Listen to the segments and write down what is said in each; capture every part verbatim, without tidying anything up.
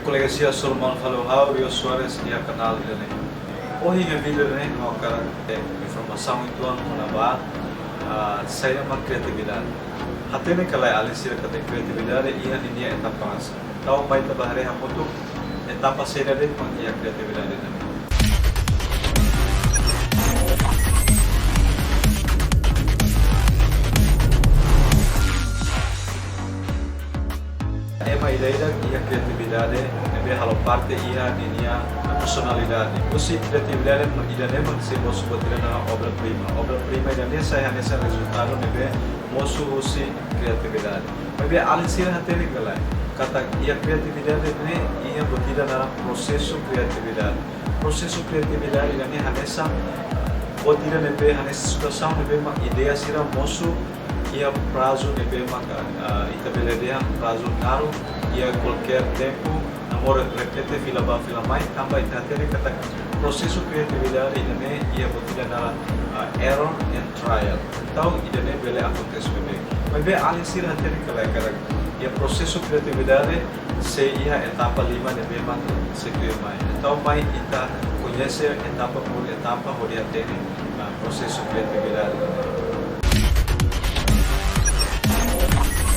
Kolega sira, selamat malam, halo, ha'u Rio Soares iha kanál ida-ne'e. Ohin iha vídeo ne'e ha'u hakarak tau informasaun uitoan kona-ba, ah, saida mak kriatividade. Hatene ka lae alin sira katak kriatividade iha ninia etapa rasik. Entaun mai ita bá haree hamutuk etapa saida de'it mak iha kriatividade ne'e. Ema ida-idak iha kriatividade ne'ebé halo parte iha ninia personalidade. Husi kriatividade mak ida-ne'e mak sei mosu buat ida naran obra prima. Obra prima ida-ne'e sai hanesan rezultadu ne'ebé mosu husi kriatividade. Maibé alin sira hatene ka lae katak iha kriatividade ne'e iha buat ida naran prosesu kriatividade. Prosesu kriatividade ida-ne'e hanesan buat ida ne'ebé hanesan situasaun ne'ebé mak ideia sira mosu iha prazu ne'ebé maka, ah, ita bele dehan prazu naruk, iha kualkér tempu, namora repete fila bá fila mai, tanba ita hatene katak prosesu kriatividade ida-ne'e iha buat ida naran, ah, error and trial. Entaun ida-ne'e bele akontese beibeik. Maibé alin sira hatene ka lae katak iha prosesu kriatividade sei iha etapa lima ne'ebé mak sei tuir mai. Entaun mai ita koñese etapa por etapa hodi hatene, ah, prosesu kriatividade.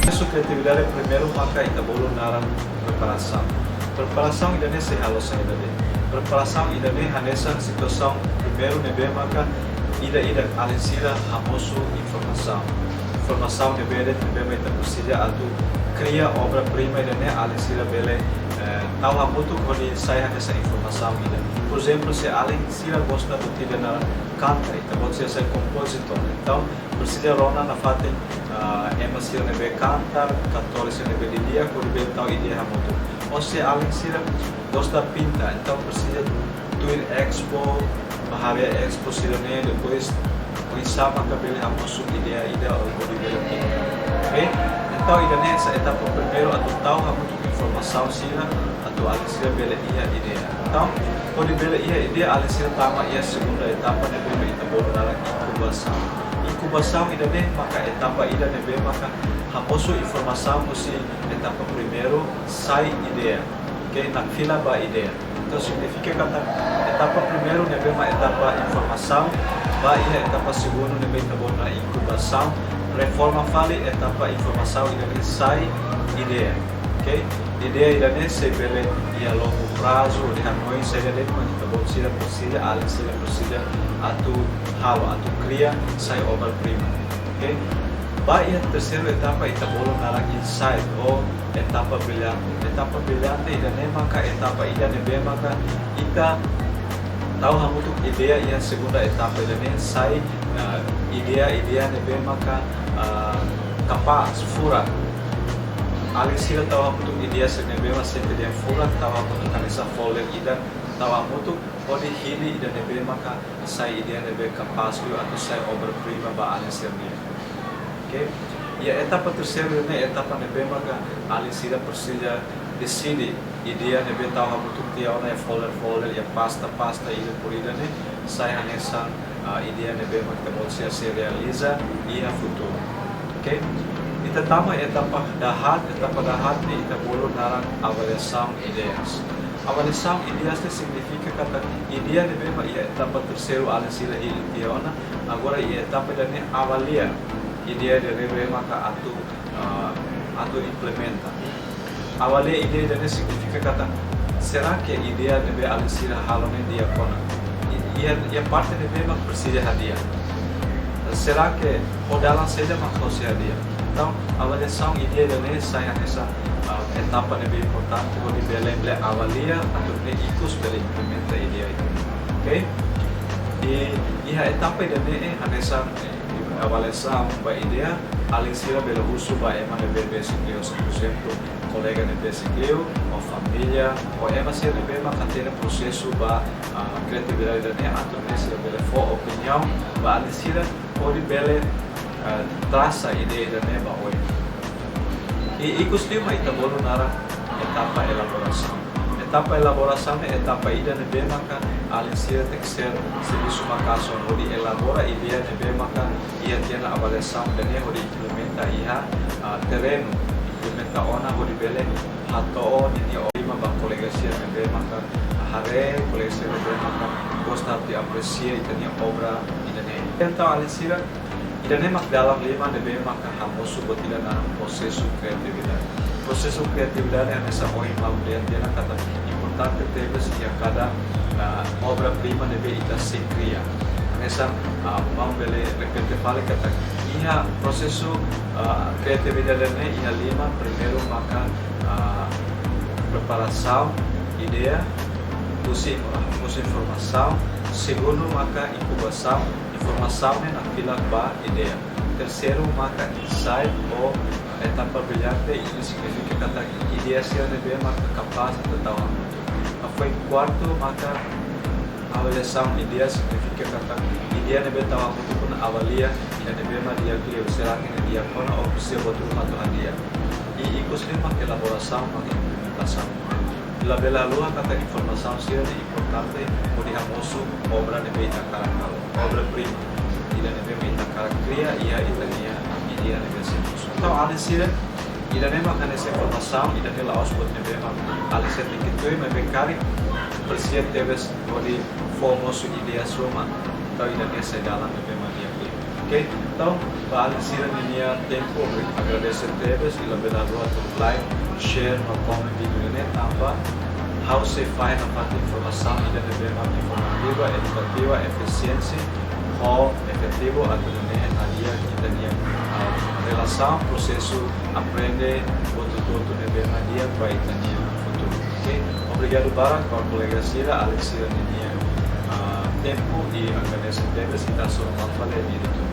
Prosesu kriatividade primeiru maka ita bolu naran preparasaun. Preparasaun ida-ne'e sei halo saida de'it? Preparasaun ida-ne'e hanesan situasaun primeiru ne'ebé maka ida-idak alin sira hamosu informasaun. Informasaun ne'ebé de'it ne'ebé mak ita presiza atu kria obra prima ida-ne'e alin sira bele, eh, tau hamutuk hodi sai hanesan informasaun ida. Por ezemplu, se alin sira gosta buat ida naran kantar, ita-boot sira sai kompozitór. Entaun, presiza rona nafatin, ah, ema sira ne'ebé kantar, kantór sira ne'ebé didi'ak, hodi bele tau ideia hamutuk. Ou se alin sira gosta pinta, entaun presiza tuir expo, bá haree expo sira-ne'e, depois oinsá maka bele hamosu ideia ida hodi bele pinta. Oke? Entaun ida-ne'e sai etapa primeiru atu tau hamutuk informasaun sira atu alin sira bele iha ideia. Entaun, hodi bele iha ideia alin sira tama iha segunda etapa ne'ebé mak ita bolu naran inkubasaun. Inkubasaun ida-ne'e maka etapa ida ne'ebé maka hamosu informasaun husi etapa primeiru sai ideia. Oke, nakfila ba ideia. Entaun signifika katak etapa primeiru ne'ebé mak etapa informasaun, bá iha etapa segundu ne'ebé ita bolu naran inkubasaun, reforma fali etapa informasaun ida-ne'e sai ideia. Oke? Ideia ida-ne'e sei bele iha longu prazu, hodi hanoin saida de'it mak ita-boot sira presiza, alin sira presiza atu halo, atu kria, sai obra prima. Oke? Bá iha terseiru etapa ita bolu naran insight ou etapa brillante. Etapa brillante ida-ne'e maka etapa ida ne'ebé maka ita tau hamutuk ideia iha segunda etapa ida-ne'e sai, ah, ideia, ideia ne'ebé maka, ah, kapás, furak. Alin sira tau hamutuk ideia sira ne'ebé mak sente dehan furak, tau hamutuk hanesan folder ida, tau hamutuk hodi hili ida ne'ebé maka sai ideia ne'ebé kapás liu atu sai obra prima ba alin sira-nian. Oke? Iha etapa terseiru ne'e etapa ne'ebé maka alin sira presiza deside ideia ne'ebé tau hamutuk tiha ona iha folder-folder, iha pasta-pasta ida por ida ne'e sai hanesan, ah, ideia ne'ebé mak ita-boot sira sei realiza iha futuru. Oke? Ita tama etapa dahaat, etapa dahaat ne'e ita bolu naran avaliasaun ideias. Avaliasaun ideias ne'e signifika katak ideia ne'ebé mak iha etapa terseiru alin sira hili tiha ona, agora iha etapa ida-ne'e avalia ideia ida ne'ebé maka atu, ah, atu implementa. Avalia ideia ida-ne'e signifika katak, será que ideia ne'ebé alin sira halo ne'e di'ak ona? I, iha, iha parte ne'ebé mak presiza hadi'a? Será que ho dalan saida mak halo sei hadi'a? Entaun, avaliasaun ideia ida-ne'e sai hanesan, ah, etapa ne'ebé importante hodi bele, bele avalia atu nune'e ikus bele implementa ideia ida. Oke? I iha etapa ida-ne'e hanesan, eh, avaliasaun ba ideia, alin sira bele husu ba ema ne'ebé besik liu, por ezemplu, kolega ne'ebé besik liu, ou família, ou ema sira ne'ebé mak hatene prosesu ba, ah, kriatividade ida-ne'e, atu nune'e sira bele fó opiniaun ba alin sira hodi bele, ah, trasa ideia ida-ne'e ba oin. I ikus liu mak ita bolu naran etapa elaborasaun. Etapa elaborasaun ne'e etapa ida ne'ebé maka alin sira tenke ser servisu maka'as ona hodi elabora ideia ne'ebé maka iha tiha ona avaliasaun ida-ne'e hodi implementa iha, ah, terrenu, implementa ona hodi bele hato'o ninia obra prima ba kolega maka haree, kolega sira ne'ebé maka gosta de apresia ita-nia obra ida-ne'e. Entaun, alin sira, ida-ne'e mak dalan lima ne'ebé maka hamosu buat ida naran prosesu kriatividade. Prosesu kriatividade hanesan ohin maun dehan tiha ona katak importante tebes iha kada, ah, obra prima ne'ebé ita sei kria. Hanesan, ah, maun bele repete fali katak iha prosesu, ah, kriatividade ne'e iha lima, primeiru maka, ah, preparasaun ideia, husi, husi informasaun, segundu maka inkubasaun, informasaun ne'e nakfilak ba ideia. Terseiru maka insight ou etapa brillante, ne'e signifika katak ideia sira ne'ebé maka kapás atu tau hamutuk. Hafoin kuartu maka avaliasaun ideia, signifika katak ideia ne'ebé tau hamutuk ne'e avalia, ida ne'ebé mak di'ak liu, será que ne'e di'ak ona ou presiza buat ruma atu hadi'a. I ikus liu maka elaborasaun maka implementasaun. Labele haluha katak informasaun sira ne'e importante hodi hamosu obra ne'ebé ita hakarak halo, obra prima, ida ne'ebé mak ita hakarak kria iha ita-nia ideia ne'ebé sei mosu. Entaun, alin sira, ida-ne'e mak hanesan informasaun, ida-ne'e la'ós buat ne'ebé mak alin sira tenke tuir, maibé karik presiza tebes hodi fó mosu ideia ruma. Entaun, ida-ne'e sai dalan ne'ebé mak di'ak liu. Oke, entaun, ba alin sira ninia tempu, agradese tebes, i labele haluha atu like, share no comment vídeo ne'e tanba ha'u sei fahe nafatin informasaun ida ne'ebé mak informativa, edukativa, efisiente ho efetivu atu nune'e hadi'a ita-nia, ah, relasaun, prosesu aprende, buat hotu-hotu ne'ebé mak di'ak ba ita-nia futuru. Oke, obrigadu barak ba kolega sira, alin sira ninia, ah, tempu, i agradese tebes, ita hasoru malu fali vídeo